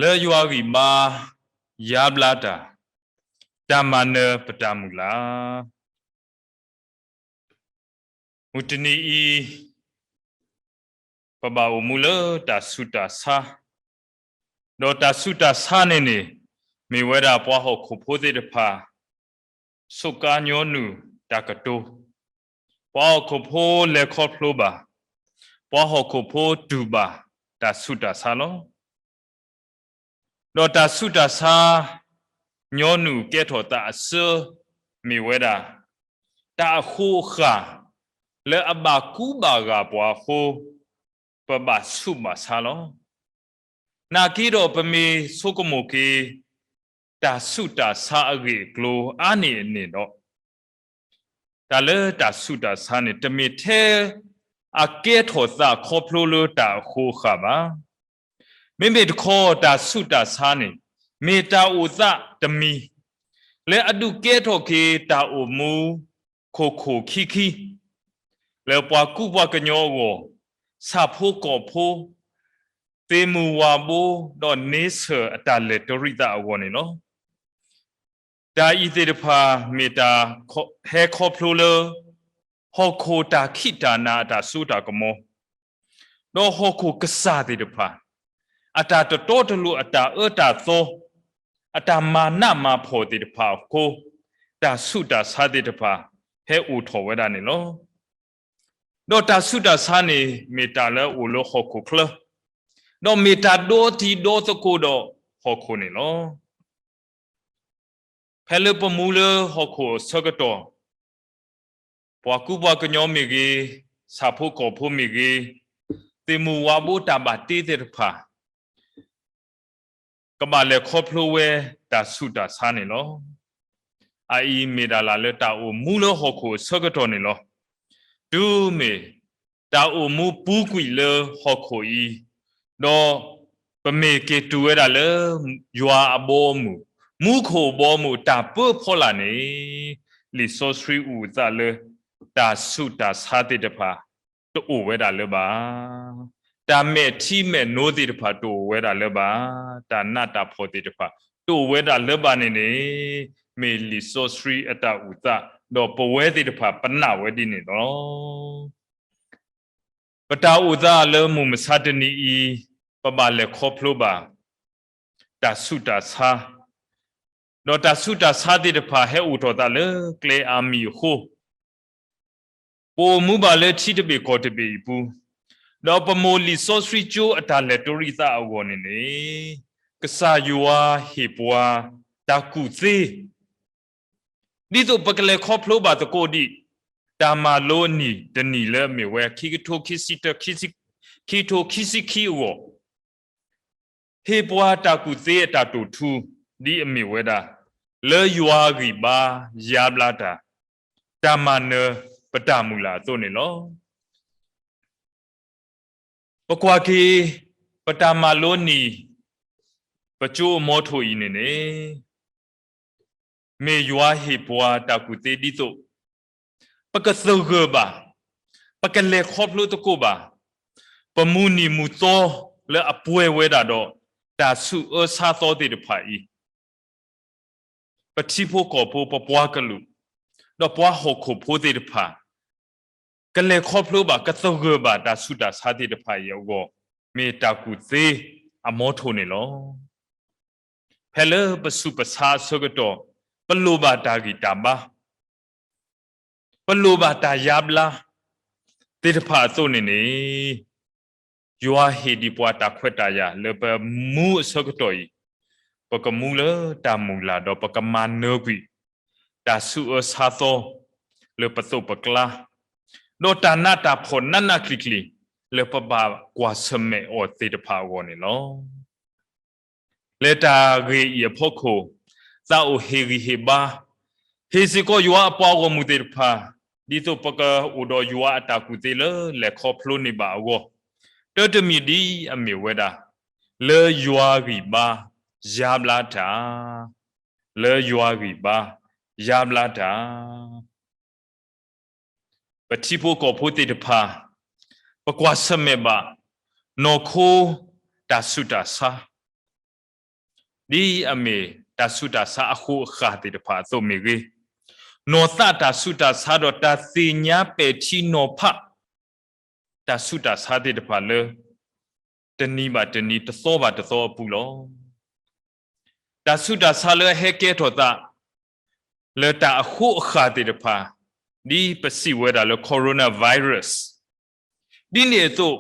လၢယွၤဂံၢ်ဘါ ယါဘျါတၢ်, တၢ်မၤနၢၤပတၢ်မုၢ်လၢ်. မုၢ်တနံၤအံၤ ပဘၣ်အိၣ်မူလၢတၢ်ဆူးတၢ်ဆါ, ဒီးတၢ်ဆူးတၢ်ဆါန့ၣ်န့ၣ် မ့ၢ်ဝဲဒၣ်ပှၤဟီၣ်ခိၣ်ဖိသ့ၣ်တဖၣ် ဆိးကါညီနုၢ်တၢ်ကတိၤ, ပှၤဟီၣ်ခိၣ်ဖိလဲၤခီဖျိဘၣ်, ပှၤဟီၣ်ခိၣ်ဖိတူၢ်ဘၣ်တၢ်ဆူးတၢ်ဆါလီၤ. ဒီးတၢ်ဆူးတၢ်ဆါ ညီနုၢ်ကဲထီၣ်သးအဆၢ မ့ၢ်ဝဲဒၣ် တၢ်အဃိအဃၢ် လၢအဘၣ်ကူဘၣ်ဂာ်ပှၤအဃိ ပဘၣ်ဆူးဘၣ်ဆါလီၤ. နာ်က့ဒီးပမ့ၢ်ဆိကမိၣ်က့ၤ တၢ်ဆူးတၢ်ဆါအဂ့ၢ်အကျိၤအါန့ၢ်အန့ၣ်ဒီး တၢ်လၢတၢ်ဆူးတၢ်ဆါန့ၣ် တမ့ၢ်ထဲအကဲထီၣ်သးခီဖျိလၢတၢ်အဃိအဃၢ်ဘၣ်. မ့မ့ၢ်တခီ တၢ်ဆူးတၢ်ဆါန့ၣ် မ့ၢ်တၢ်အိၣ်သးတမံၤ လၢအဒုးကဲထီၣ်က့ၤတၢ်အိၣ်မူခိၣ်ခိၣ်ခံခံ လၢပှၤကူပှၤကညီအဂီၢ်, ဆၣ်ဖိကီၢ်ဖိ, သ့ၣ်မုၢ်ဝၣ်ဘိ, ဒီးန့ဆၢၣ်အတၢ်လဲၤတရံးသးအဂီၢ်န့ၣ်လီၤ. တၢ်အံၤသ့ၣ်တဖၣ်မ့ၢ်တၢ်ဟဲခီဖျိလၢ ဟီၣ်ခိၣ်တၢ်ခံးတၢ်နၤအတၢ်စိတၢ်ကမီၤ, ဒီးဟီၣ်ခိၣ်ကစၢ်သ့ၣ်တဖၣ် အတၢ်တတီတလိၤအတၢ်အၢတၢ်သီ, အတၢ်မၤနးမၤဖှီၣ်သ့ၣ်တဖၣ်အဃိ, တၢ်ဆူးတၢ်ဆါသ့ၣ်တဖၣ် ဟဲအိၣ်ထီၣ်ဝဲဒၣ်န့ၣ်လီၤ. ဒီးတၢ်ဆူးတၢ်ဆါန့ၣ် မ့ၢ်တၢ်လၢအအိၣ်လၢဟီၣ်ခိၣ်ချၢ, ဒီးမ့ၢ်တၢ်ဒီတံၤဒီသကိးဒီးဟီၣ်ခိၣ်န့ၣ်လီၤ. ဖဲလၢပမူလၢဟီၣ်ခိၣ်အဆၢကတီၢ်, ပှၤကူပှၤကညီမ့ၢ်ဂ့ၤ, ဆၣ်ဖိကီၢ်ဖိမ့ၢ်ဂ့ၤ, သ့ၣ်မုၢ်ဝၣ်ဘိတၢ်ဘၣ်တ့သ့ၣ်တဖၣ် ကဘၣ်လဲၤခီဖျိဝဲတၢ်ဆူးတၢ်ဆါန့ၣ်လီၤ. အအံၤမ့ၢ်ဒၣ်လၢတၢ်အိၣ်မူလၢဟီၣ်ခိၣ်အဆၢကတီၢ်န့ၣ်လီၤ. တုၤမ့ၢ်တၢ်အိၣ်မူပူၤကွံာ်လၢဟီၣ်ခိၣ်အံၤ, ဒီးပမ့ၢ်က့ၤတုၤဝဲဒၣ်လၢယွၤအဘီအမုၢ်, မူခိၣ်အဘီအမုၢ်တၢ်ပၢဖီလာ်န့ၣ်, လံာ်စီဆှံအုၣ်အသးလၢ တၢ်ဆူးတၢ်ဆါသ့ၣ်တဖၣ် တအိၣ်ဝဲဒၣ်လၢၤဘၣ်. တၢ်မဲာ်ထံမဲာ်နိသ့ၣ်တဖၣ်တအိၣ်ဝဲဒၣ်လၢၤဘၣ်. တၢ်နးတၢ်ဖှီၣ်သ့ၣ်တဖၣ် တအိၣ်ဝဲဒၣ်လၢၤဘၣ်န့ၣ်န့ၣ်, မ့ၢ်လံာ်စီဆှံအတၢ်အုၣ်သး, ဒီးပဝဲသ့ၣ်တဖၣ်ပနာ်ဝဲဒ်န့ၣ်လီၤ. ပတၢ်အိၣ်သးလၢမုၢ်မဆါတနံၤအံၤ, ပဘၣ်လဲၤခီဖျိဘၣ် တၢ်ဆူးတၢ်ဆါ, ဒီးတၢ်ဆူးတၢ်ဆါသ့ၣ်တဖၣ်ဟဲအိၣ်ထီၣ်သးလၢကျဲအါမံၤအဃိ, ပအိၣ်မူဘၣ်လၢထံတဘ့ၣ်ကီၢ်တဘ့ၣ်အံၤပူၤ, ဒီးပမိၢ်လံာ်စီဆှံကၠိအတၢ်လဲၤတရံးသးအဂီၢ်န့ၣ်န့ၣ်, ကစၢ်ယွၤဟ့ၣ်ပှၤတၢ်ကူၣ်သ့ ဒ်သိးပကလဲၤခီဖျိဘၣ်သကိးဒံး တၢ်မၤလိနံၣ်တနံၣ်လၢအမ့ၢ်ဝဲ ခံကထိခံဆံတၢ ခံကထိခံဆံခံအဂီၢ်, ဟ့ၣ်ပှၤတၢ်ကူၣ်သ့အတၢ်တိာ်ထူ ဒ်အမ့ၢ်ဝဲဒၣ် လၢယွၤဂံၢ်ဘါယါဘျါတၢ်, တၢ်မၤနၢၤပတၢ်မုၢ်လၢ်အသိးန့ၣ်လီၤ. ပကွၢ်က့ၤ ပတၢ်မၤလိနံၣ် ပကၠိအမီထိၣ်အံၤန့ၣ်န့ၣ်, မ့ၢ်ယွၤဟ့ၣ်ပှၤတၢ်ကူၣ်သ့ဒ်သိး ပကသဂၢၢ်ဘၣ်, ပကလဲၤခီဖျိသကိးဘၣ် ပမုၢ်နံၤမုၢ်သီလၢအပှဲၤဝဲဒၣ်ဒီး တၢ်ဆူးအၢဆါသီသ့ၣ်တဖၣ်အံၤ, ပထံဖိကီၢ်ဖိ ပပှၤကလုာ် ဒီးပှၤဟီၣ်ခိၣ်ဖိသ့ၣ်တဖၣ် ကလဲၤခီဖျိဘၣ် ကသဂၢၢ်ဘၣ်တၢ်ဆူးတၢ်ဆါသ့ၣ်တဖၣ်အံၤအဂီၢ်, မ့ၢ်တၢ်ကူၣ်သ့အမီထိၣ်န့ၣ်လီၤ. ဖဲလၢပဆူးပဆါအဆၢကတီၢ်, ပလိၣ်ဘၣ်တၢ်ဂံၢ်တၢ်ဘါ ပလိၣ်ဘၣ်တၢ်ယါဘျါ သ့ၣ်တဖၣ်အသိးန့ၣ်န့ၣ်, ယွၤဟ့ၣ်ဒံးပှၤတၢ်ခွဲးတၢ်ယာ်လၢပမူအဆၢကတီၢ်အံၤ, ပကမူလၢတၢ်မုၢ်လၢ်ဒီးပကမၤနၢၤကွံာ် တၢ်ဆူးအၢဆါသီ လၢပသိးပကျါ, ဒီးတၢ်နးတၢ်ဖှီၣ်နးနးကျံၤကျံၤ လၢပဘၣ်ကွၢ်ဆၢၣ်မဲာ်အီၤသ့ၣ်တဖၣ်အဂီၢ်န့ၣ်လီၤ. လၢတၢ်ဂ့ၢ်အံၤအဖီခိၣ်, သးအိၣ်ဟ့ၣ်ဂံၢ်ဟ့ၣ်ဘါ, ဟ့ၣ်စ့ၢ်ကီးယွၤအပှၤဂီၢ်မုၢ်သ့ၣ်တဖၣ်, ဒ်သိးပကအိၣ်ဒီးယွၤအတၢ်ကူၣ်သ့လၢလဲၤခီဖျိန့ၢ်ဘၣ်အဂီၢ်, တၢ်တမံၤဒ်အမ့ၢ်ဝဲဒၣ်, လၢယွၤဂံၢ်ဘါယါဘျါတၢ်, လၢယွၤဂံၢ်ဘါယါဘျါတၢ် ပထံဖိကီၢ်ဖိသ့ၣ်တဖၣ်, ပကွၢ်ဆၢၣ်မဲာ်ဘၣ် နီၢ်ခိတၢ်ဆူးတၢ်ဆါ, ဒ်အမ့ၢ်တၢ်ဆူးတၢ်ဆါအဃိအဃၢ်သ့ၣ်တဖၣ်အသိးမ့ၢ်ဂ့ၤ, နီၢ်သးတၢ်ဆူးတၢ်ဆါဒီးတၢ်သ့ၣ်ညါပဲာ်ထံနီၤဖး တၢ်ဆူးတၢ်ဆါသ့ၣ်တဖၣ်လၢ တနံၤဘၣ်တနံၤ တသီဘၣ်တသီအပူၤလီၤ. တၢ်ဆူးတၢ်ဆါလၢအဟဲကဲထီၣ်သး လၢတၢ်အဃိအဃၢ်သ့ၣ်တဖၣ် ဒ်ပစံးဝဲဒၣ်လၢ coronavirus ဒ်န့ၣ်အသိး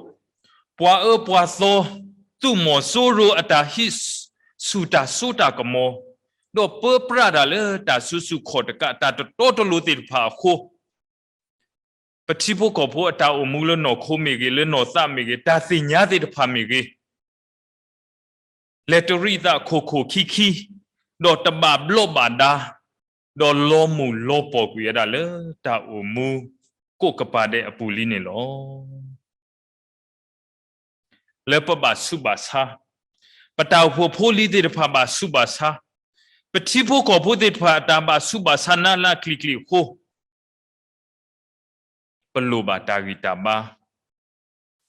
ပှၤအၢပှၤသီ သုးမီၤစိရိၤအတၢ်ဟံးဆူၣ်တၢ်စိတၢ်ကမီၤ ဒီးပၢပြးတၢ်လၢတၢ်စုဆူၣ်ခီၣ်တကး တၢ်တတီတလိၤသ့ၣ်တဖၣ်အဃိ ပထံဖိကီၢ်ဖိအတၢ်အိၣ်မူလၢနီၢ်ခိမ့ၢ်ဂ့ၤ, လၢနီၢ်သးမ့ၢ်ဂ့ၤ, တၢ်သ့ၣ်ညါသ့ၣ်တဖၣ်မ့ၢ်ဂ့ၤ, လဲၤတရံးသးခိၣ်ခိၣ်ခံခံ, ဒီးတဘၣ်ဘျီးဘၣ်ဒါ, ဒီးလီၤမုၢ်လီၤပီၢ်ကွံာ်ဝဲဒၣ်လၢတၢ်အိၣ်မူကိးကပၤဒဲးအပူၤလံန့ၣ်လီၤ. လၢပဘၣ်ဆူးဘၣ်ဆါ, ပတၢ်အိၣ်ဖှိၣ်ဖိလံၤသ့ၣ်တဖၣ်ဘၣ်ဆူးဘၣ်ဆါ, ပထံဖိကီၢ်ဖိသ့ၣ်တဖၣ်အတၢ်ဘၣ်ဆူးဘၣ်ဆါနးနးကျံၤကျံၤအဃိ ပလိၣ်ဘၣ်တၢ်ဂံၢ်တၢ်ဘါ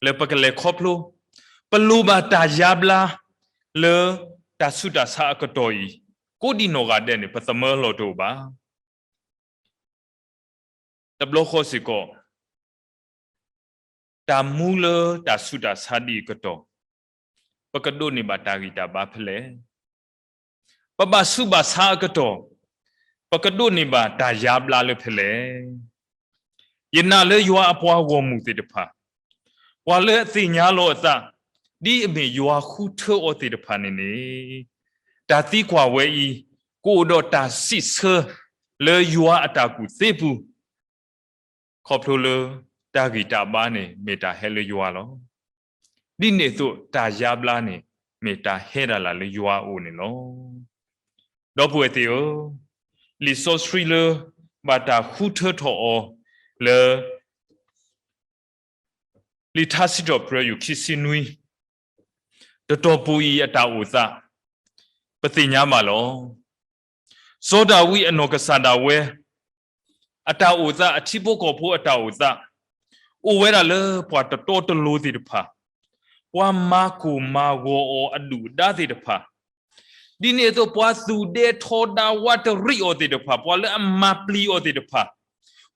လၢပကလဲၤခီဖျိ, ပလိၣ်ဘၣ်တၢ်ယါဘျါ လၢတၢ်ဆူးတၢ်ဆါအကတီၢ်အံၤ ကိးဒံနီၢ်ဂၤဒဲးန့ၣ် ပသမၢလီၤတအိၣ်ဘၣ်. တဘျီဃီစ့ၢ်ကီး တၢ်မူလၢတၢ်ဆူးတၢ်ဆါဒ်အံၤအကတီၢ် ပကဒိးန့ၢ်ဘၣ်တၢ်ဂံၢ်တၢ်ဘါဖဲလဲၣ်. ပဘၣ်ဆူးဘၣ်ဆါအကတီၢ် ပကဒိးန့ၢ်ဘၣ်တၢ်ယါဘျါလၢဖဲလဲၣ်. ယနာ်လၢယွၤအပှၤဂီၢ်မုၢ်သ့ၣ်တဖၣ်, ပှၤလၢအသ့ၣ်ညါလီၤအသး ဒ်အမ့ၢ်ယွၤဃုထၢအီၤသ့ၣ်တဖၣ်န့ၣ်န့ၣ်, တၢ်သံကွၢ်ဝဲအံၤ ကအိၣ်ဒီးတၢ်စံးဆၢ လၢယွၤအတၢ်ကူၣ်သ့ပူၤ ခီဖျိလၢတၢ်ဂံၢ်တၢ်ဘါန့ၣ် မ့ၢ်တၢ်ဟဲလၢယွၤလီၤ. ဒ်န့ၣ်အသိးတၢ်ယါဘျါန့ၣ် မ့ၢ်တၢ်ဟဲဒၣ်လၢယွၤအအိၣ်န့ၣ်လီၤ. ဒီပုၢ်ဝဲၢ်သ့ၣ်ဧၢ, လံာ်စီဆှံလၢ ဘၣ်တၢ်ဃုထၢထီၣ်အီၤ လၢ လံာ်ထါစံးထီၣ်ပတြၢၤယိၤခံဆံနွံ တတီၢ်ပူၤအံၤအတၢ်အိၣ်သး ပသ့ၣ်ညါဘၣ်လီၤ. စီၤဒၤဝံးအနီၢ်ကစၢ်ဒၣ်ဝဲ အတၢ်အိၣ်သး အထံဖိကီၢ်ဖိအတၢ်အိၣ်သး အိၣ်ဝဲဒၣ်လၢပှၤတတီတလိၤသ့ၣ်တဖၣ်, ပှၤမၤကိၢ်မၤဂီၤအီၤအဒုၣ်အဒါသ့ၣ်တဖၣ်, ဒ်န့ၣ်အသိးပှၤသူၣ်ဒဲထီဒါဝးတရံးအီၤသ့ၣ်တဖၣ်, ပှၤလၢအမၤပျံၤအီၤသ့ၣ်တဖၣ်,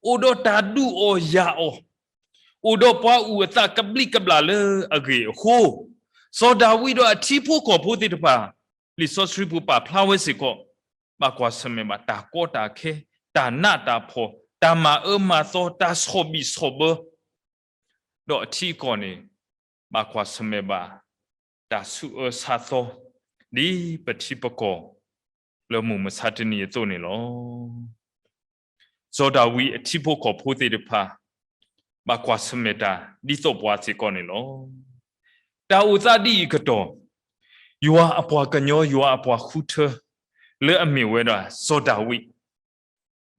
အိၣ်ဒီးတၢ်ဒုးအီၤယၤအီၤ, အိၣ်ဒီးပှၤအုၣ်အသးကဘျံးကဘျၣ်လၢအဂ့ၢ်အဃိ, စီၤဒၤဝံးဒီးအထံဖိကီၢ်ဖိသ့ၣ်တဖၣ် လံာ်စီဆှံပူၤပာ်ဖျါဝဲစ့ၢ်ကီး, ဘၣ်ကွၢ်ဆၢၣ်မဲာ်ဘၣ်တၢ်ကီတၢ်ခဲ, တၢ်နးတၢ်ဖှီၣ်, တၢ်မၤအၢမၤသီ, တၢ်ဆီၣ်ဘံၣ်ဆီၣ်ဘၢ, ဒီးအထံအကီၢ်န့ၣ် ဘၣ်ကွၢ်ဆၢၣ်မဲာ်ဘၣ် တၢ်ဆူးအၢဆါသီ, ဒ်ပထံပကီၢ် လၢမုၢ်မဆါတနံၤအသိးန့ၣ်လီၤ. စီၤဒၤဝံးအထံဖိကီၢ်ဖိသ့ၣ်တဖၣ် ဘၣ်ကွၢ်ဆၢၣ်မဲာ်တၢ် ဒ်သိးပှၤစ့ၢ်ကီးန့ၣ်လီၤ. တၢ်အိၣ်သးဒ်အံၤအကတီၢ်, ယွၤအပှၤကညီ ယွၤအပှၤဃုထၢ လၢအမ့ၢ်ဝဲဒၣ်စီၤဒၤဝံး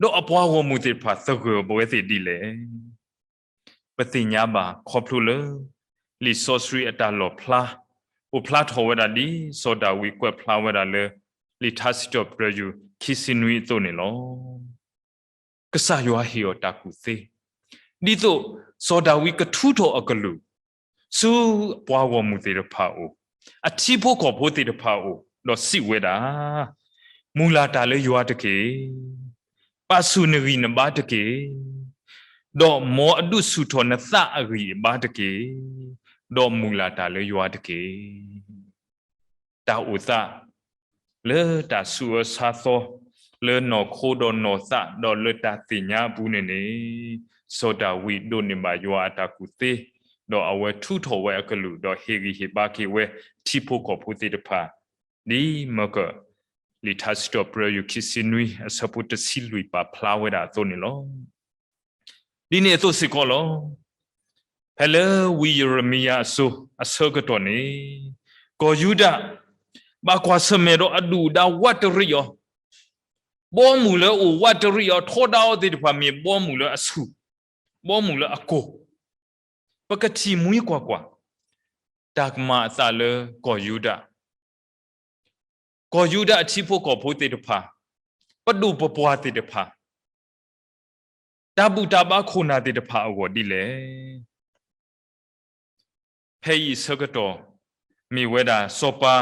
ဒီးအပှၤဂီၢ်မုၢ်သ့ၣ်တဖၣ်သဂၢၢ်ဘၣ်ဝဲသ့ၣ်ဒ်လဲၣ်. ပသ့ၣ်ညါဘၣ်ခီဖျိလၢ လံာ်စီဆှံအတၢ်လီၣ်ဖျါ အိၣ်ဖျါထီၣ်ဝဲဒၣ်ဒ်စီၤဒၤဝံးကွဲးဖျါဝဲဒၣ်လၢ လံာ်ထါစံးထီၣ်ပတြၢၤယိၤခံဆံနွံအသိးန့ၣ်လီၤ. ကစၢ်ယွၤဟ့ၣ်အီၤတၢ်ကူၣ်သ့, ဒ်သိးစီၤဒၤဝံးကထုးထီၣ်အကလုၢ် ဆူပှၤဂီၢ်မုၢ်သ့ၣ်တဖၣ်အအိၣ်, အထံဖိကီၢ်ဖိသ့ၣ်တဖၣ်အအိၣ်, ဒီးစံးဝဲဒၣ်, မုၢ်လၢ်တၢ်လၢယွၤတက့ၢ်. ပာ်ဆူၣ်နဂံၢ်နဘါတက့ၢ်. ဒီးမ်အဒုးဆူၣ်ထီၣ်နသးအဂံၢ်အဘါတက့ၢ်. ဒီးမုၢ်လၢ်တၢ်လၢယွၤတက့ၢ်. တၢ်အိၣ်သး လၢတၢ်ဆူးအၢဆါသီ, လၢနီၢ်ခိဒီးနီၢ်သး ဒီးလၢတၢ်သ့ၣ်ညါအပူၤန့ၣ်န့ၣ်, စီၤဒၤဝံးဒိးန့ၢ်ဘၣ်ယွၤအတၢ်ကူၣ်သ့, ဒီးအဝဲထုးထီၣ်ဝဲအကလုၢ် ဒီးဟ့ၣ်ဂံၢ်ဟ့ၣ်ဘါက့ၤဝဲ ထံဖိကီၢ်ဖိသ့ၣ်တဖၣ်, ဒ်မၢကၢၢ် လံာ်ထါစံးထီၣ်ပတြၢၤယိၤခံဆံနွံ အဆၢဖိတဆံလွံၢ်ပာ်ဖျါဝဲဒၣ်အသိးန့ၣ်လီၤ. ဒ်န့ၣ်အသိးစ့ၢ်ကီးလီၤ. ဖဲလၢဝံယံးရမံယၤအစိၤအဆၢကတီၢ်န့ၣ်, ကီၢ်ယူဒၤ ဘၣ်ကွၢ်ဆၢၣ်မဲာ်ဒီးအဒုၣ်အဒါဝးတရံးအီၤ, ဘီမုၢ်လၢအအိၣ်ဝးတရံးအီၤ ထီဒါအီၤသ့ၣ်တဖၣ်မ့ၢ်ဘီမုၢ်လၢအဆူၣ်, ဘီမုၢ်လၢအကိၢ်, ပကထံၣ်မှံကွၢ်ကွၢ်, တၢ်ကမၤအသးလၢကီၢ်ယူဒၤ ကီၢ်ယူဒၤအထံဖိကီၢ်ဖိသ့ၣ်တဖၣ်, ပဒိၣ်ပပှၢ်သ့ၣ်တဖၣ်, တၢ်ဘူၣ်တၢ်ဘါခိၣ်နၢ်သ့ၣ်တဖၣ်အဂီၢ်ဒ်လဲၣ်. ဖဲအံၤအဆၢကတီၢ်, မ့ၢ်ဝဲဒၣ်စီၤပၤ,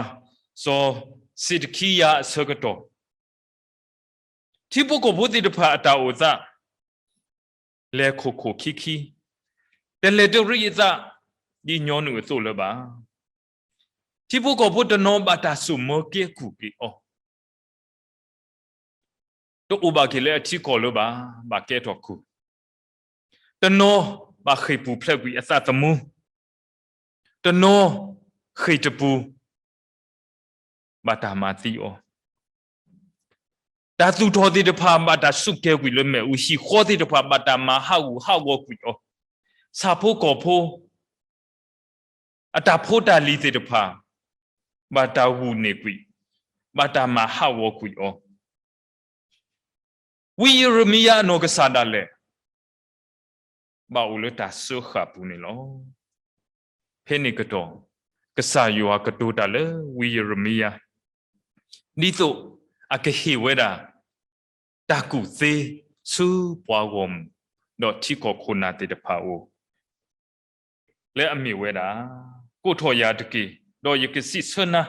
စီၤ စံးတခံယၤအဆၢကတီၢ်, ထံဖိကီၢ်ဖိသ့ၣ်တဖၣ်အတၢ်အိၣ်သး လဲၤခိၣ်ခိၣ်ခံခံ, တလဲၤတရံးအသး ဒ်ညီနုၢ်အသိးလၢၤဘၣ်. ထံဖိကီၢ်ဖိတနီၤဘၣ်တၢ်စိာ်မၢကဲကုၢ်က့ၤအီၤ, တအိၣ်ဘၣ်က့ၤလၢအထံကီၢ်လၢၤဘၣ်, ဘၣ်ကဲထီၣ်ကုၢ်, တနီၤဘၣ်ဃ့ၢ်ပူၤဖျဲးကွံာ်အသးသမူ, တနီၤဃ့ၢ်တပူၤ ဘၣ်တၢ်မၤသံအီၤ, တၢ်သူၣ်ထီၣ်သ့ၣ်တဖၣ်ဘၣ်တၢ်စူးကဲၤကွံာ်လၢမ့ၣ်အူ, ဟံၣ်ဃီသ့ၣ်တဖၣ်ဘၣ်တၢ်မၤဟးဂူာ်ဟးဂီၤကွံာ်အီၤ, ဆၣ်ဖိကီၢ်ဖိ အတၢ်ဖိတၢ်လံၤသ့ၣ်တဖၣ် ဘၣ်တၢ်ဂုာ်န့ၢ်ကွံာ်, ဘၣ်တၢ်မၤဟးဂီၤကွံာ်အီၤ, ဝံယံးရမံယၤအနီၢ်ကစၢ်ဒၣ်လဲာ် ဘၣ်အိၣ်လၢတၢ်စၢဃာ်ပူၤန့ၣ်လီၤ. ဖဲန့ၣ်ကတီၢ် ကစၢ်ယွၤကတိၤတၢ်လၢဝံယံးရမံယၤ ဒ်သိးအကဟ့ၣ်ဝဲဒၣ် တၢ်ကူၣ်သ့ဆူပှၤဂီၢ်မုၢ် ဒီးထံကီၢ်ခိၣ်နၢ်သ့ၣ်တဖၣ်အအိၣ် လၢအမ့ၢ်ဝဲဒၣ်, ကိးထီၣ်ယၤတက့ၢ်, ဒီးယကစံးဆၢနၤ,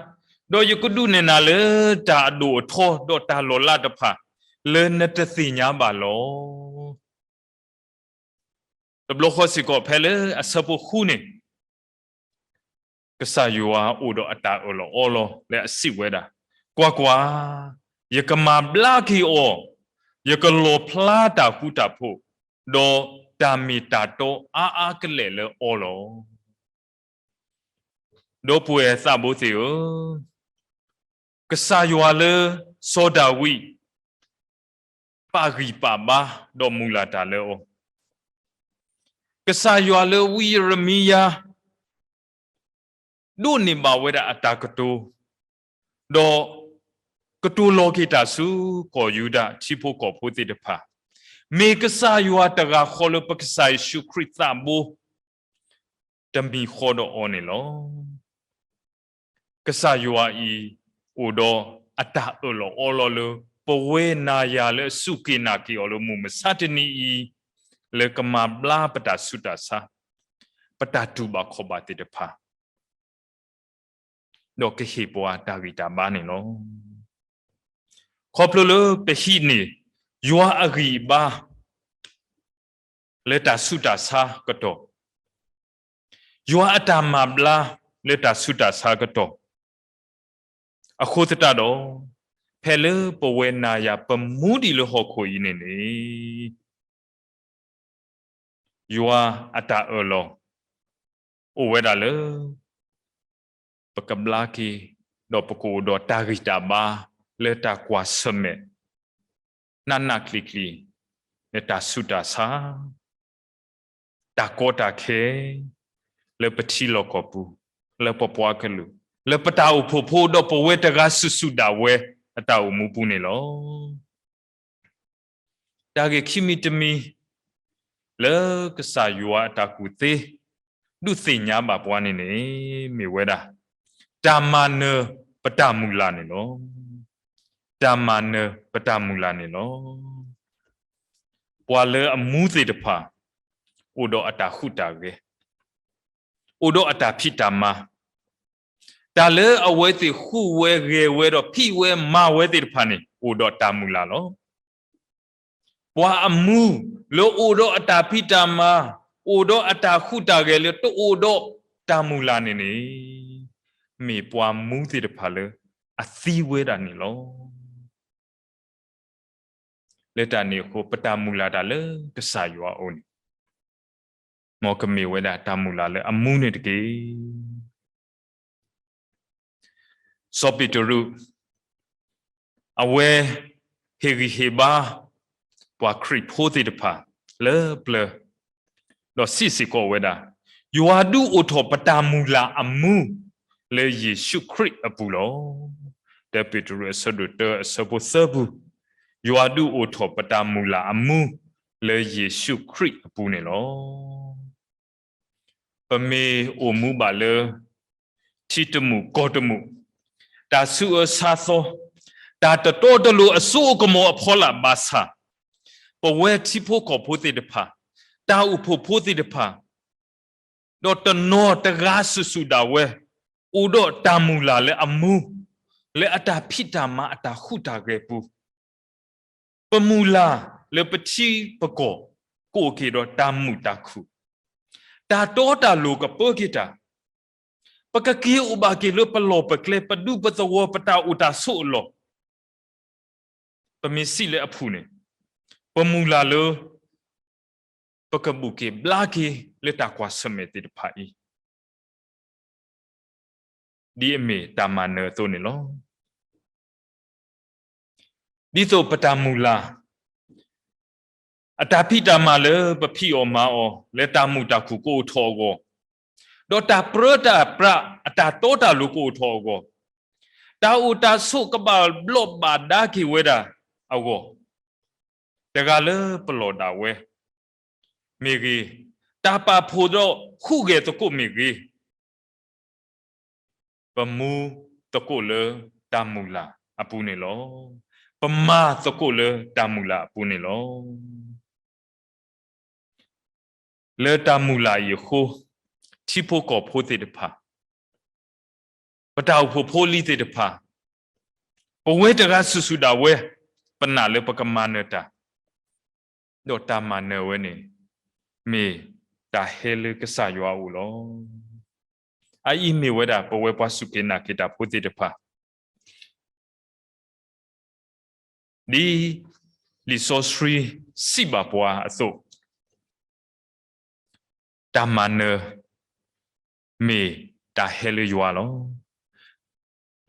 ဒီးယကဒုးနဲၣ်နၤလၢတၢ်အဒိၣ်အထီ ဒီးတၢ်လီၤလးတဖၣ် လၢနတသ့ၣ်ညါဘၣ်လီၤ. တဘျီဃီစ့ၢ်ကီးဖဲလၢအဆၢဖိဃုန့ၣ် ကစၢ်ယွၤအိၣ်ဒီးအတၢ်အၢၣ်လီၤအီလီၤလၢအစံးဝဲဒၣ်, ကွၢ်ကွၢ်, ယကမၤဘျါက့ၤအီၤ, ယကလီၣ်ဖျါတၢ်ဃူတၢ်ဖိး, ဒီးတၢ်မ့ၢ်တၢ်တီအါအါကလဲာ်လၢအီၤလီၤ. ဒီပုၢ်ဝဲၢ်သးဘိသ့ၣ်ဧၢ, ကစၢ်ယွၤလၢစီၤဒၤဝံး ပာ်ဂံၢ်ပာ်ဘါ ဒီးမုၢ်လၢ်တၢ်လၢအီၤ, ကစၢ်ယွၤလၢဝံယံးရမံယၤ ဒိးန့ၢ်ဘၣ်ဝဲဒၣ်အတၢ်ကတိၤ, ဒီးကတိၤလီၤက့ၤတၢ်ဆူကီၢ်ယူဒၤထံဖိကီၢ်ဖိသ့ၣ်တဖၣ်, မ့ၢ်ကစၢ်ယွၤတဂၤဃီလၢပကစၢ်ယ့ၣ်ၡူးခရံာ်သးဘိ တမံၤဃီဒီးအီၤန့ၣ်လီၤ. ကစၢ်ယွၤအံၤ အိၣ်ဒီးအတၢ်အၢၣ်လီၤအီလီၤလၢ ပဝဲနၤယၤလၢအစူၢ်က့ၤနာ်က့ၤအီၤလၢမုၢ်မဆါတနံၤအံၤ, လၢကမၤဘျါပတၢ်ဆူးတၢ်ဆါ, ပတၢ်တူၢ်ဘၣ်ခီၣ်ဘၣ်သ့ၣ်တဖၣ် ဒီးကဟ့ၣ်ပှၤတၢ်ဂံၢ်တၢ်ဘါန့ၣ်လီၤ. ခီဖျိလၢပဟံးန့ၢ် ယွၤအဂံၢ်အဘါ လၢတၢ်ဆူးတၢ်ဆါကတီၢ်, ယွၤအတၢ်မၤဘျါလၢတၢ်ဆူးတၢ်ဆါကတီၢ်, အဃိသတးဒီး ဖဲလၢပဝဲနၤယၤပမူဒံးလၢဟီၣ်ခိၣ်အံၤန့ၣ်န့ၣ် ယွၤအတၢ်အၢၣ်လီၤ အိၣ်ဝဲဒၣ်လၢ ပကဘျါက့ၤ ဒီးပကအိၣ်ဒီးတၢ်ဂံၢ်တၢ်ဘါ လၢတၢ်ကွၢ်ဆၢၣ်မဲာ် နးနးကျံၤကျံၤ လၢတၢ်ဆူးတၢ်ဆါ တၢ်ကီတၢ်ခဲ လၢပထံလီၢ်ကီၢ်ပူၤ, လၢပပှၤကလုာ်, လၢပတၢ်အိၣ်ဖှိၣ်ဖိ ဒီးပဝဲတဂၤစုာ်စုာ်ဒၣ်ဝဲအတၢ်အိၣ်မူပူၤန့ၣ်လီၤ. တၢ်ဂ့ၢ်ခံမံၤတမံၤ လၢကစၢ်ယွၤအတၢ်ကူၣ်သ့ ဒုးသ့ၣ်ညါဘၣ်ပှၤန့ၣ်န့ၣ် မ့ၢ်ဝဲဒၣ် တၢ်မၤနၢၤပတၢ်မုၢ်လၢ်န့ၣ်လီၤ. တၢ်မၤနၢၤပတၢ်မုၢ်လၢ်န့ၣ်လီၤ. ပှၤလၢအမူသ့ၣ်တဖၣ် အိၣ်ဒီးအတၢ်ဟူးတၢ်ဂဲၤ, အိၣ်ဒီးအတၢ်ဖံးတၢ်မၤ, တၢ်လၢအဝဲသ့ၣ်ဟူးဝဲဂဲၤဝဲဒီးဖံးဝဲမၤဝဲသ့ၣ်တဖၣ်န့ၣ် အိၣ်ဒီးတၢ်မုၢ်လၢ်လီၤ. ပှၤအမူလၢအိၣ်ဒီးအတၢ်ဖံးတၢ်မၤ, အိၣ်ဒီးအတၢ်ဟူးတၢ်ဂဲၤလၢတအိၣ်ဒီးတၢ်မုၢ်လၢ်န့ၣ်န့ၣ်, မ့ၢ်ပှၤမူသ့ၣ်တဖၣ်လၢအသံဝဲဒၣ်န့ၣ်လီၤ. လၢတၢ်န့ၣ်အဃိ ပတၢ်မုၢ်လၢ်တၢ်လၢကစၢ်ယွၤအအိၣ်န့ၣ် မ်ကမ့ၢ်ဝဲဒၣ်တၢ်မုၢ်လၢ်လၢအမူန့ၣ်တက့ၢ်. စီၤပ့းတရူး အဝဲဟ့ၣ်ဂံၢ်ဟ့ၣ်ဘါ ပှၤခရံာ်ဖိသ့ၣ်တဖၣ်လၢပျၢၤ, ဒီးစံးစ့ၢ်ကီးဝဲဒၣ်, ယွၤဒုးအိၣ်ထီၣ်ပတၢ်မုၢ်လၢ်အမူ လၢယ့ၣ်ၡူးခရံာ်အပူၤလီၤ. တၢပ့းတရူးအဆၢဒိၣ်တၢအဆၢဖိသၢပူၤ, ယွၤဒုးအိၣ်ထီၣ်ပတၢ်မုၢ်လၢ်အမူ လၢယ့ၣ်ၡူးခရံာ်အပူၤန့ၣ်လီၤ. ပမ့ၢ်အိၣ်မူဘၣ်လၢ ထံတမုာ်ကီၢ်တမုာ်, တၢ်ဆူးအၢဆါသီ, တၢ်တတီတလိၤအစိအကမီၤအဖီလာ်ဘၣ်ဆၣ်, ပဝဲထံဖိကီၢ်ဖိသ့ၣ်တဖၣ်, တၢ်အိၣ်ဖှိၣ်ဖိသ့ၣ်တဖၣ်, ဒီးတနီၤတဂၤစုာ်စုာ်ဒၣ်ဝဲ, အိၣ်ဒီးတၢ်မုၢ်လၢ်လၢအမူ, လၢအတၢ်ဖံးတၢ်မၤအတၢ်ဟူးတၢ်ဂဲၤပူၤ, ပမုၢ်လၢ်လၢပထံပကီၢ် ကအိၣ်က့ၤဒီးတၢ်မုာ်တၢ်ခုၣ်, တၢ်တီတၢ်လိၤကပၢက့ၤတၢ်, ပကက့ၤအိၣ်ဘၣ်က့ၤလၢပလီၢ်ပကျဲ ပဒူပသဝီ ပတၢ်အိၣ်တၢ်ဆိးအလီၢ်, ပမ့ၢ်စံးလၢအဖုၣ်န့ၣ်, ပမုၢ်လၢ်လၢ ပကဘူၣ်က့ၤဘျါက့ၤလၢတၢ်ကွၢ်ဆၢၣ်မဲာ်သ့ၣ်တဖၣ်အံၤ ဒ်အမ့ၢ်တၢ်မၤနၢၤအသိးန့ၣ်လီၤ. ဒ်သိးပတၢ်မုၢ်လၢ် အတၢ်ဖံးတၢ်မၤလၢပဖံးအီၣ်မၤအီၣ် လၢတၢ်မုာ်တၢ်ခုၣ်ကအိၣ်ထီၣ်အဂီၢ်, ဒီးတၢ်ပြၢတၢ်ပြးအတၢ်တီတၢ်လိၤကအိၣ်ထီၣ်အဂီၢ်, တၢ်အိၣ်တၢ်ဆိးကဘၣ်ဘျီးဘၣ်ဒါက့ၤဝဲဒၣ်အဂီၢ်, တဂၤလၢပလီၢ်ဒၣ်ဝဲမ့ၢ်ဂ့ၤ, တၢ်ပာ်ဖှိၣ်ဒီးဟူးဂဲၤသကိးမ့ၢ်ဂ့ၤ, ပမူသကိးလၢတၢ်မုၢ်လၢ်အပူၤန့ၣ်လီၤ. ပမၤသကိးလၢတၢ်မုၢ်လၢ်အပူၤန့ၣ်လီၤ. လၢတၢ်မုၢ်လၢ်အံၤအဃိ, ထံဖိကီၢ်ဖိသ့ၣ်တဖၣ်, ပတၢ်အိၣ်ဖှိၣ်ဖိလံၤသ့ၣ်တဖၣ်, ပဝဲတဂၤစုာ်စုာ်ဒၣ်ဝဲ, ပနာ်လၢပကမၤနၢၤတၢ်, ဒီးတၢ်မၤနၢၤဝဲန့ၣ် မ့ၢ်တၢ်ဟဲလၢကစၢ်ယွၤအအိၣ်လီၤ. အအံၤမ့ၢ်ဝဲဒၣ် ပဝဲပှၤစူၢ်က့ၤနာ်က့ၤတၢ်ဖိသ့ၣ်တဖၣ် ဒ်လံာ်စီဆှံစံးဘၣ်ပှၤအသိး, တၢ်မၤနၢၤမ့ၢ်တၢ်ဟဲလၢယွၤ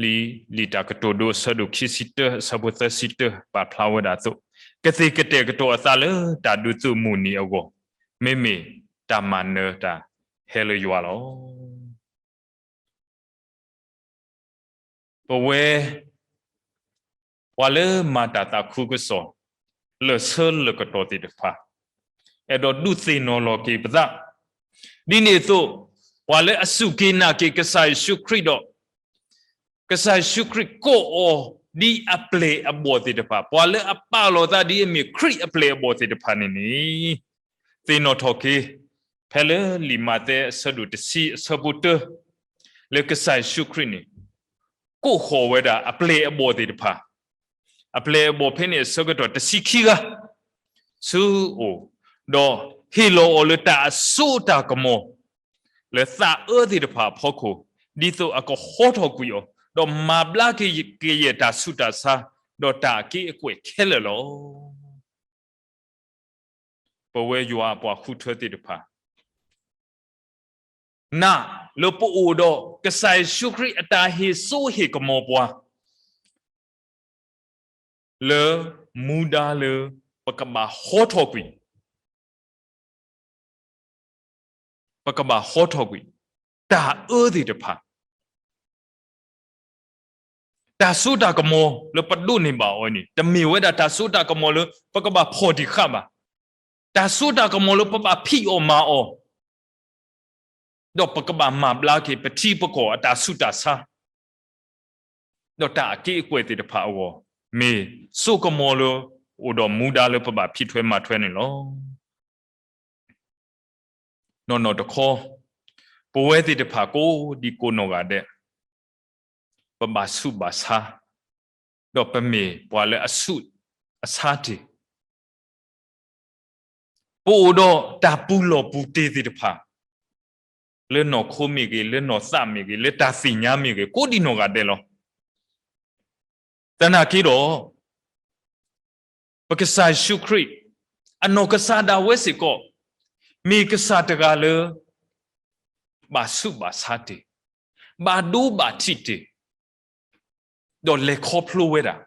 လီၤ. လံာ်, လံာ်တၢ်ကတိၤဒိအဆၢဒိၣ်ခံဆံတၢ အဆၢဖိသၢဆံတၢ ပာ်ဖျါဝဲဒၣ်အသိး, ကသ့ၣ်ကတဲာ်ကတီၤအသးလၢတၢ်ဒုးသုးမုၢ်နံၤအဂီၢ်, မ့မ့ၢ်တၢ်မၤနၢၤတၢ်ဟဲလၢယွၤလီၤ. ပဝဲ ပှၤလၢမၤတၢ်သးခုကစီၣ် လၢာ်ဆၢလၢာ်ကတီၢ်သ့ၣ်တဖၣ်, အဲၣ်ဒိးဒုးသ့ၣ်နီၣ်လီၤက့ၤပသး, ဒ်န့ၣ်အသိး, ပှၤလၢအစူၢ်က့ၤနာ်က့ၤကစၢ်ယ့ၣ်ၡူးခရံာ်ဒီး ကစၢ်ယ့ၣ်ၡူးခရံာ်ကိးအီၤဒ်အပျဲၢ်အဘီၣ်သ့ၣ်တဖၣ်, ပှၤလၢအပာ်လီၤသးဒ်အမ့ၢ်ခရံာ်အပျဲၢ်အဘီၣ်သ့ၣ်တဖၣ်န့ၣ်န့ၣ်, သ့ၣ်နီၣ်ထီၣ်က့ၤ ဖဲလၢလံာ်မးသဲအဆၢဒိၣ်တဆံအဆၢဖိတၢ, လၢကစၢ်ယ့ၣ်ၡူးခရံာ်န့ၣ် ကိးဃီၤဝဲဒၣ်အပျဲၢ်အဘီၣ်သ့ၣ်တဖၣ်, အပျဲၢ်အဘီၣ်ဖဲန့ၣ်အဆၢကတီၢ်တဆံခံဂၤ ဆူအအိၣ်, ဒီးဟ့ၣ်လီၤအီၤလၢတၢ်အစိတၢ်ကမီၤ လၢသးအၢသ့ၣ်တဖၣ်အဖီခိၣ်, ဒ်သိးအကဟီထီၣ်ကွံာ်အီၤ, ဒီးမၤဘျါက့ၤကယဲၢ်တၢ်ဆူးတၢ်ဆါ, ဒီးတၢ်အက့အကွဲၢ်ခဲလၢာ်လီၤ. ပဝဲယွၤအပှၤဃုထၢသ့ၣ်တဖၣ် နာ်လၢပအိၣ်ဒီးကစၢ်ယ့ၣ်ၡူးခရံာ်အတၢ်ဟ့ၣ်စိဟ့ၣ်ကမီၤပှၤ လၢမူဒါလၢပကဘၣ်ဟီထီၣ်ကွံာ်, ပကဘၣ်ဟီထီၣ်ကွံာ် တၢ်အၢသ့ၣ်တဖၣ် တၢ်စိတၢ်ကမီၤလၢပဒိးန့ၢ်ဘၣ်အီၤန့ၣ် တမ့ၢ်ဝဲဒၣ်တၢ်စိတၢ်ကမီၤလၢပကဘၣ်ဖီၣ်တံၢ်ဃာ်ဘၣ်. တၢ်စိတၢ်ကမီၤလၢပဘၣ်ဖံးအီၣ်မၤအီၣ်, ဒီးပကဘၣ်မၤဘျါက့ၤပထံပကီၢ်အတၢ်ဆူးတၢ်ဆါ, ဒီးတၢ်အက့အကွဲၢ်သ့ၣ်တဖၣ်အဂီၢ်, မ့ၢ်စိကမီၤလၢအိၣ်ဒီးမူဒါလၢပဘၣ်ဖံးထွဲမၤထွဲန့ၣ်လီၤ. နီၢ်နီၢ်တခီ, ပဝဲသ့ၣ်တဖၣ်ကိးဒံကိးနီၢ်ဂၤဒဲး, ပဘၣ်ဆူးဘၣ်ဆါ, ဒီးပမ့ၢ်ပှၤလၢအဆူးအဆါတ့ၢ်, ပအိၣ်ဒီးတၢ်ပူၤလီၢ်ပူၤတ့ၢ်သ့ၣ်တဖၣ်, လၢနီၢ်ခိမ့ၢ်ဂ့ၤ, လၢနီၢ်သးမ့ၢ်ဂ့ၤ, လၢတၢ်သ့ၣ်ညါမ့ၢ်ဂ့ၤ, ကိးဒံနီၢ်ဂၤဒဲးလီၤ. သနာ်က့ဒီး, ပကစၢ်ယ့ၣ်ၡူးခရံာ် အနီၢ်ကစၢ်ဒၣ်ဝဲစ့ၢ်ကီး, မ့ၢ်ကစၢ်တဂၤလၢ ဘၣ်ဆူးဘၣ်ဆါတ့ၢ်, ဘၣ်ဒိဘၣ်ထံးတ့ၢ်, ဒီးလဲၤခီဖျိဝဲဒၣ်,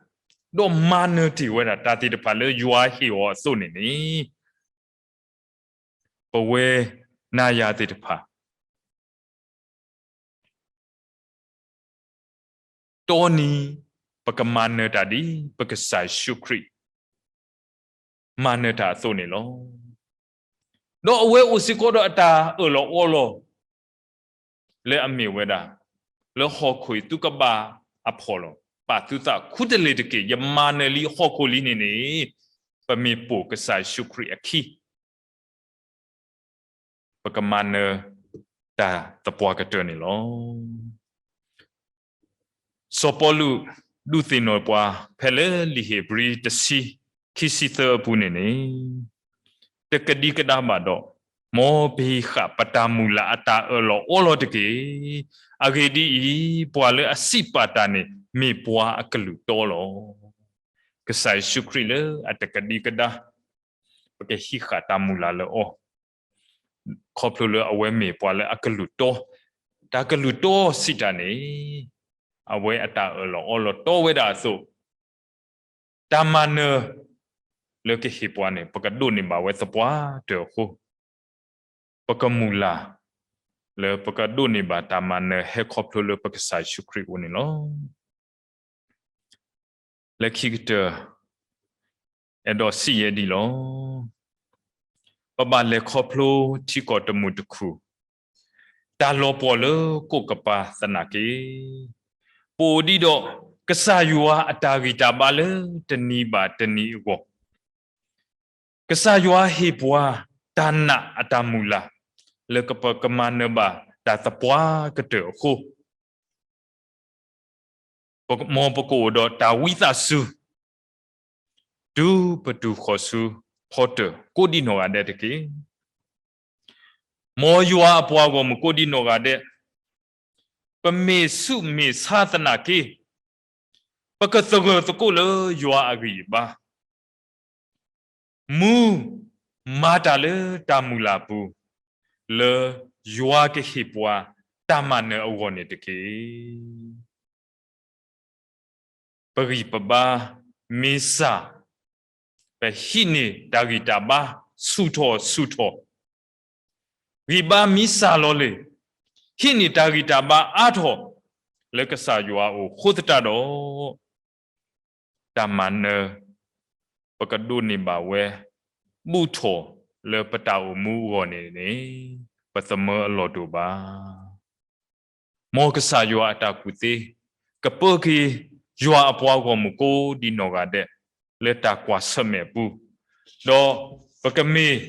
ဒီးမၤနၢၤတ့ၢ်ဝဲဒၣ် တၢ်သ့ၣ်တဖၣ်လၢယွၤဟ့ၣ်အီၤအသိးန့ၣ်န့ၣ်, ပဝဲနၤယၤသ့ၣ်တဖၣ် တီနံၤ ပကမၤနၢၤတၢ်ဒ် ပကစၢ်ယ့ၣ်ၡူးခရံာ် မၤနၢၤတၢ်အသိးန့ၣ်လီၤ. ဒီးအဝဲအိၣ်စ့ၢ်ကီးဒီးအတၢ်အၢၣ်လီၤအီလီၤ လၢအမ့ၢ်ဝဲဒၣ်, လၢဟီၣ်ခိၣ်အံၤသုကဘၣ်အဖှီၣ်လီၤ. ပာ်သုသးခူတလ့ၢ်တက့ၢ်. ယမၤနၢၤလံဟီၣ်ခိၣ်လံန့ၣ်န့ၣ်, ပမ့ၢ်ပိာ်ကစၢ်ယ့ၣ်ၡူးခရံာ်အခံ ပကမၤနၢၤတၢ်သပှၢ်ကတၢၢ်န့ၣ်လီၤ. စီၤပီလူးဒုးသ့ၣ်နီၣ်ပှၤ ဖဲလၢလံာ်ဧ့ၤဘြံၤတဆံ ခံဆံသၢအပူၤန့ၣ်န့ၣ်, တကဒံကဒါဘၣ်ဒီး, မ်ပဟံးဃာ်ပတၢ်မုၢ်လၢ်အတၢ်အၢၣ်လီၤအီလီၤတက့ၢ်. အဂ့ၢ်ဒ်အံၤ, ပှၤလၢအစံးပာ်တၢ်န့ၣ် မ့ၢ်ပှၤအကလုၢ်တီလီၤ. ကစၢ်ယ့ၣ်ၡူးခရံာ်လၢအတကဒံကဒါ, ပကဟံးဃာ်တၢ်မုၢ်လၢ်လၢအီၤ, ခီဖျိလၢအဝဲမ့ၢ်ပှၤလၢအကလုၢ်တီ, တၢ်ကလုၢ်တီစံးတၢ်န့ၣ်, အဝဲအတၢ်အၢၣ်လီၤအီလီၤတီဝဲဒၣ်အသိး, တၢ်မၤနၢၤလၢကဟ့ၣ်ပှၤန့ၣ် ပကဒိးန့ၢ်ဘၣ်ဝဲသပှၢ်တၢၢ်အဃိ, ပကမုၢ်လၢ်လၢပကဒိးန့ၢ်ဘၣ်တၢ်မၤနၢၤဟဲခီဖျိလၢပကစၢ်ယ့ၣ်ၡူးခရံာ်အအိၣ်န့ၣ်လီၤ. လၢခံကတၢၢ်, အဲၣ်ဒိးစံးယဲဒ်အံၤလီၤ. ပဘၣ်လဲၤခီဖျိထံကီၢ်တမုာ်တခုၣ်, တၢ်လီၤပှီၢ်လၢကိးကပၤသနာ်က့, ပအိၣ်ဒံးဒီးကစၢ်ယွၤအတၢ်ဂံၢ်တၢ်ဘါလၢတနံၤဘၣ်တနံၤအဂီၢ်, ကစၢ်ယွၤဟ့ၣ်ပှၤတၢ်နာ်အတၢ်မုၢ်လၢ် လၢပကမၤနၢၤဘၣ်တၢ်သပှၢ်ကတၢၢ်အဃိ, မ်ပကအိၣ်ဒီးတၢ်ဝံသးစူၤ တုၤပတုၤဃီၤဆူဖီတၢၣ်ကိးဒံနီၢ်ဂၤဒဲးတက့ၢ်. မ်ယွၤအပှၤဂီၢ်မုၢ်ကိးဒံနီၢ်ဂၤဒဲး, ပမ့ၢ်ဆူးမ့ၢ်ဆါသနာ်က့, ပကသဂၢၢ်သကိးလၢယွၤအဂံၢ်အဘါ, မူမၤတၢ်လၢတၢ်မုၢ်လၢ်ပူၤ, လၢယွၤကဟ့ၣ်ပှၤတၢ်မၤနၢၤအဂီၢ်န့ၣ်တက့ၢ်. ပဂံၢ်ပဘါမ့ၢ်စၢ်, ပဟံးန့ၢ်တၢ်ဂံၢ်တၢ်ဘါဆူၣ်ထီၣ်ဆူၣ်ထီၣ်, ဂံၢ်ဘါမ့ၢ်စၢ်လီၤလံ, ဟံးန့ၢ်တၢ်ဂံၢ်တၢ်ဘါအါထီၣ် လၢကစၢ်ယွၤအအိၣ်အဃိသတးဒီး, တၢ်မၤနၢၤ ပကဒိးန့ၢ်ဘၣ်ဝဲ ဘူးထီၣ်လၢပတၢ်အိၣ်မူအဂီၢ်န့ၣ်န့ၣ်, ပသမၢအလီၢ်တအိၣ်ဘၣ်. မ်ကစၢ်ယွၤအတၢ်ကူၣ်သ့ ကပၢက့ၤယွၤအပှၤဂီၢ်မုၢ်ကိးဒံနီၢ်ဂၤဒဲး လၢတၢ်ကွၢ်ဆၢၣ်မဲာ်အပူၤ, ဒီးပကမ့ၢ်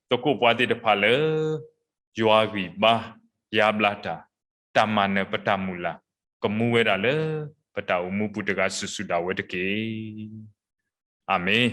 သကိးပှၤသ့ၣ်တဖၣ်လၢ ယွၤဂံၢ်ဘါယါဘျါတၢ်, တၢ်မၤနၢၤပတၢ်မုၢ်လၢ် ကမူဝဲဒၣ်လၢပတၢ်အိၣ်မူပူၤတဂၤစုာ်စုာ်ဒၣ်ဝဲတက့ၢ်. အၤမ့ၣ်.